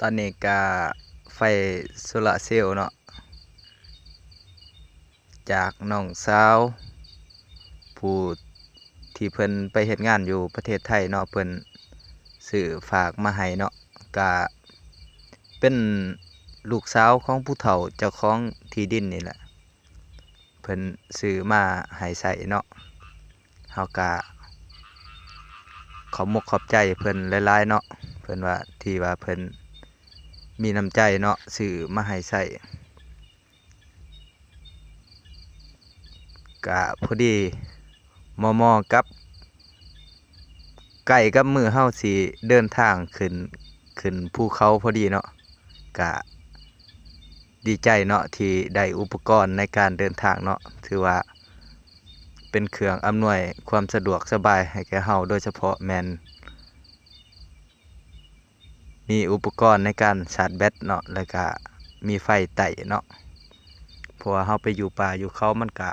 ຕອນນີ້ກະໄຟໂຊລາເຊວເນາະ ຈາກນ້ອງສາວ ຜູ້ທີ່ເພິ່ນໄປເຮັດງານຢູ່ປະເທດໄທເນາະ ເພິ່ນຊື້ຝາກມາໃຫ້ເນາະ ກະເປັນລູກສາວຂອງຜູ້ເຖົ້າເຈົ້າຂອງທີ່ດິນນີ້ແຫຼະ ເພິ່ນຊື້ມາໃຫ້ໃຊ້ເນາະ ເຮົາກະຂອບມົກຂອບໃຈເພິ່ນຫຼາຍໆເນາະ ເພິ່ນວ່າ ທີ່ວ່າເພິ່ນມີນ້ຳໃຈເນາະ ຊື້ມາໃຫ້ໃຊ້ ກະພໍດີມໍ່ໆກັບ ໃກ້ກັບມື້ເຮົາຊິເດີນທາງຂຶ້ນ ຂຶ້ນພູເຂົາພໍດີເນາະ ກະດີໃຈເນາະ ທີ່ໄດ້ອຸປະກອນໃນການເດີນທາງເນາະ ຖືວ່າເປັນເຄື່ອງອຳນວຍຄວາມສະດວກສະບາຍໃຫ້ແກ່ເຮົາ ໂດຍສະເພາະແມ່ນມີອຸປະກອນໃນການຊາດແບັດເນາະ ແລ້ວກະມີໄຟໄຕ້ເນາະ ເພາະວ່າເຮົາໄປຢູ່ປ່າຢູ່ເຂົາ ມັນກະ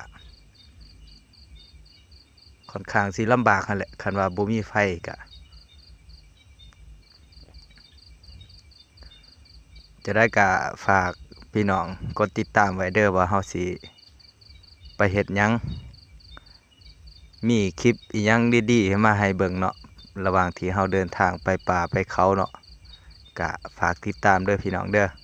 ຂ້ອນຂ້າງຊິລຳບາກຫັ້ນແຫຼະ ຄັນວ່າບໍ່ມີໄຟກະ ຈະໄດ້ກະຝາກພີ່ນ້ອງກົດຕິດຕາມໄວ້ເດີ ວ່າເຮົາຊິໄປເຮັດຫຍັງ ມີຄລິບອີ່ຫຍັງດີໆມາໃຫ້ເບິ່ງເນາະ ລະຫວ່າງທີ່ເຮົາເດີນທາງໄປປ່າໄປເຂົາເນາະ ກະຝາກຕິດຕາມເດີພີ່ນ້ອງເດີ.